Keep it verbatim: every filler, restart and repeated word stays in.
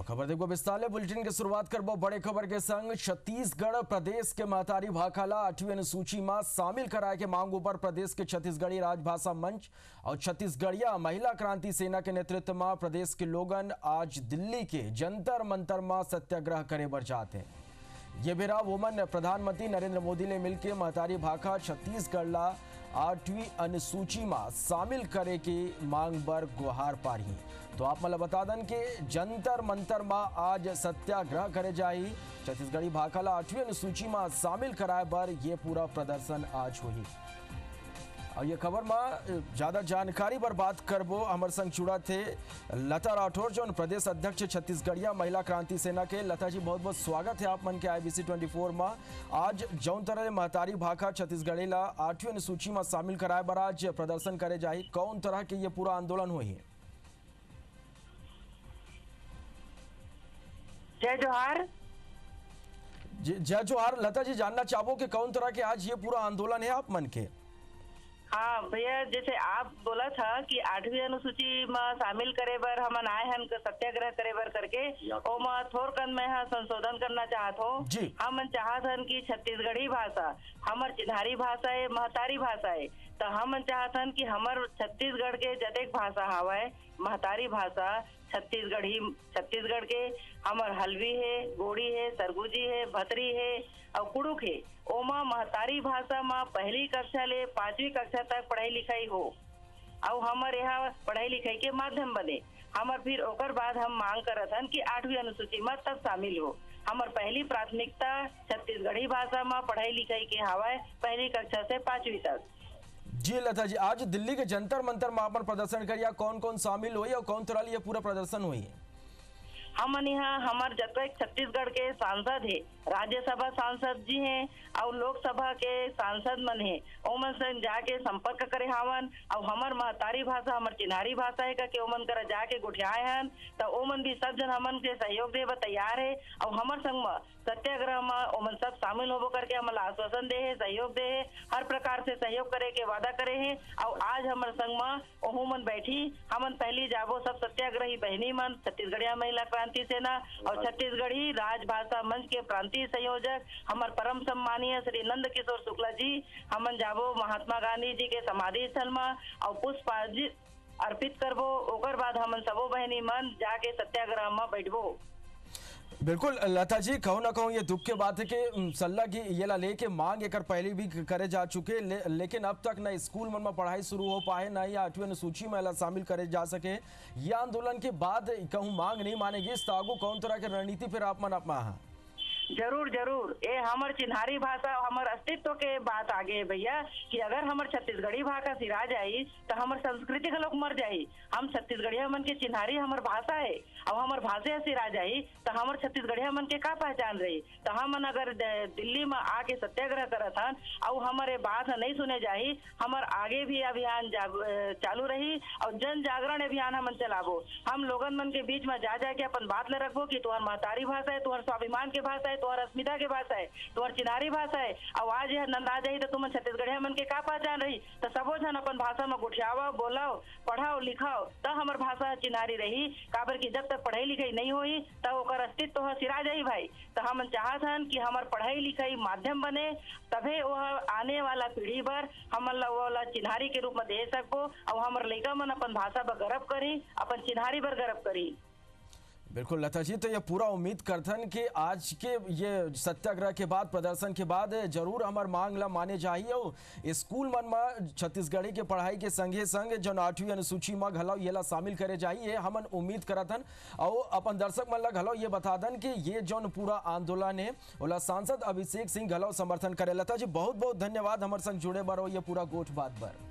खबर देखबो विस्तार ले। बुलेटिन के शुरुआत करबो बड़े खबर के संग। छत्तीसगढ़ प्रदेश के महतारी भाखा ला आठवीं अनुसूची मा शामिल कराए के मांग ऊपर प्रदेश के छत्तीसगढ़ी राजभाषा मंच और छत्तीसगढ़िया महिला क्रांति सेना के नेतृत्व मा प्रदेश के लोगन आज दिल्ली के जंतर मंतर मा सत्याग्रह करे बर जात हे। ये बेरा ओमन प्रधानमंत्री नरेंद्र मोदी ले मिलके महतारी भाखा छत्तीसगढ़ ला आठवीं अनुसूची मा शामिल करे के मांग बर गुहार पारही। तो आप मन ल बता दन के जंतर मंतर मा आज सत्याग्रह करे जाही। छत्तीसगढ़ी भाखा ला आठवीं अनुसूची मा शामिल कराए बर ये पूरा प्रदर्शन आज होही। और ये खबर मा ज्यादा जानकारी बर बात करबो, हमर संग जुड़त हे लता राठौर, जो प्रदेश अध्यक्ष छत्तीसगढ़िया महिला क्रांति सेना के। लता जी, बहुत बहुत स्वागत है आप मन के आईबीसी ट्वेंटी फोर मा। आज जौन तरह ले महतारी भाखा छत्तीसगढ़ी ला आठवीं अनुसूची मा शामिल कराए बर आज प्रदर्शन करे जाही, कौन तरह के ये पूरा आंदोलन होही? जय जोहार। जी, जय जोहार। लता जी, जानना चाहबो कि कौन तरह के आज ये पूरा आंदोलन है आप मन के? हाँ भैया, जैसे आप बोला था कि आठवीं अनुसूची में शामिल करे बर हमन आए हन, क-, सत्याग्रह करे बर करके, या ओमा थोरकन मैं ह संशोधन करना चाहत हूँ। जी। हमन चाहत हन कि छत्तीसगढ़ी भाषा हमर चिन्हारी भाषा है, महतारी भाषा है, तो हमन चाहत हन कि हमर छत्तीसगढ़ के जतेक भाषा हवय, महतारी भाषा छत्तीसगढ़ी, छत्तीसगढ़ के हमर हल्बी हे, गोंडी हे, सरगुजी हे, भतरी हे अउ कुड़ुख हे, ओमा महतारी भाषा म पहली कक्षा ले पांचवी कक्षा तक पढ़ाई लिखाई हो, अउ हमर यहाँ पढ़ाई लिखाई के माध्यम बने। हमर फिर ओकर बाद हम मांग करत हन कि आठवीं अनुसूची म तब शामिल हो। हमर पहली प्राथमिकता छत्तीसगढ़ी भाषा म पढ़ाई लिखाई के हवय, पहली कक्षा से पांचवी तक। जी लता जी, आज दिल्ली के जंतर मंतर म अपन प्रदर्शन करिया, कौन कौन शामिल होही अउ कौन तरह ले ये पूरा प्रदर्शन होही? हमन यहाँ हमर जतक छत्तीसगढ़ के सांसद हे, राज्यसभा सांसद जी हे अउ लोकसभा के सांसद मन हे, ओमन से जाके संपर्क करे हावन अउ हमर महतारी भाषा, हमर चिन्हारी भाषा हे कहिके ओमन करा जाके गोठियाए हन, त ओमन भी सब झन हमन के सहयोग दे बर तैयार हे अउ हमर संग म सत्याग्रह म ओमन सब शामिल होबो करके हमन ला आश्वासन दे हे, सहयोग दे हे, हर प्रकार से सहयोग करे के वादा करे हे। अउ आज हमर संग म ओहू मन बैठी, हमन पहली जाबो सब सत्याग्रही बहिनी मन, छत्तीसगढ़िया महिला क्रांति सेना अउ छत्तीसगढ़ी राजभाषा मंच के प्रांतीय संयोजक हमर परम सम्मानीय श्री नंद किशोर शुक्ला जी, हमन जाबो महात्मा गांधी जी के समाधि स्थल म अउ पुष्पांजलि अर्पित करबो। ओकर बाद हमन सबो बहिनी मन जाके सत्याग्रह म बैठबो। बिल्कुल लता जी, कहूँ ना कहूँ ये दुख के बात है कि, उम, सल्ला की ये ला लेके मांग एकर पहले भी क-, करे जा चुके, ले, लेकिन अब तक ना स्कूल मन में पढ़ाई शुरू हो पाए, ना ही आठवीं अनुसूची में ला शामिल करे जा सके। ये आंदोलन के बाद कहूँ मांग नहीं माने गिस, त आगू कौन तरह के रणनीति फिर आप मन अपना है? जरूर, जरूर। ये हमर चिन्हारी भाषा, हमर अस्तित्व के बात आगे है भैया, कि अगर हमर छत्तीसगढ़ी भाषा सिरा जाई, त हमर संस्कृति घलोक मर जाई। हम छत्तीसगढ़िया मन के चिन्हारी हमर भाषा है, अब हमर भाषा सिरा जाई, त हमर छत्तीसगढ़िया मन के का पहचान रही? त हमन अगर द-, दिल्ली म आके सत्याग्रह करत हन, अउ हमर ये बात ह नहीं सुने जाही, हमर आगे भी अभियान जाग-, अ, चालू रही अउ जन जागरण अभियान हमन चलाबो। हम लोगन मन के बीच म जा जाके अपन बात ल रखबो कि तुहर महतारी भाषा है, तुहर स्वाभिमान के भाषा है, तुहर अस्मिता के भाषा है, तुहर चिन्हारी भाषा है। अउ आज यह नंदा जाही त तुमन छत्तीसगढ़िया मन के का पहचान रही? त सबो झन अपन भाषा म गोठियावा, बोलाओ, पढ़ाओ, लिखाओ, त हमर भाषा ह चिन्हारी रही। काबर कि जब तक पढ़ाई लिखाई नहीं होही, त ओकर अस्तित्व ह सिरा जाही भाई। त हमन चाहत हन कि हमर पढ़ाई लिखाई माध्यम बने, तभे ओह आने वाला पीढ़ी बर हमन ला ओला चिन्हारी के रूप म दे सकबो, अउ हमर लइका मन अपन भाषा बर गर्व करही, अपन चिन्हारी बर गर्व करही। बिल्कुल लता जी, तो ये पूरा उम्मीद करथन कि आज के ये सत्याग्रह के बाद, प्रदर्शन के बाद जरूर हमर मांग ला माने जाही अउ स्कूल मन म छत्तीसगढ़ी के पढ़ाई के संगे संग जौन आठवीं अनुसूची म घलो ये ला शामिल करे जाही, ये हमन उम्मीद करथन। अउ अपन दर्शक मन ला घलो ये बता दन कि ये जौन पूरा आंदोलन हे, ओला सांसद अभिषेक सिंह घलो समर्थन करे। लता जी, बहुत बहुत धन्यवाद हमर संग जुड़े बर अउ ये पूरा गोठ बात बर।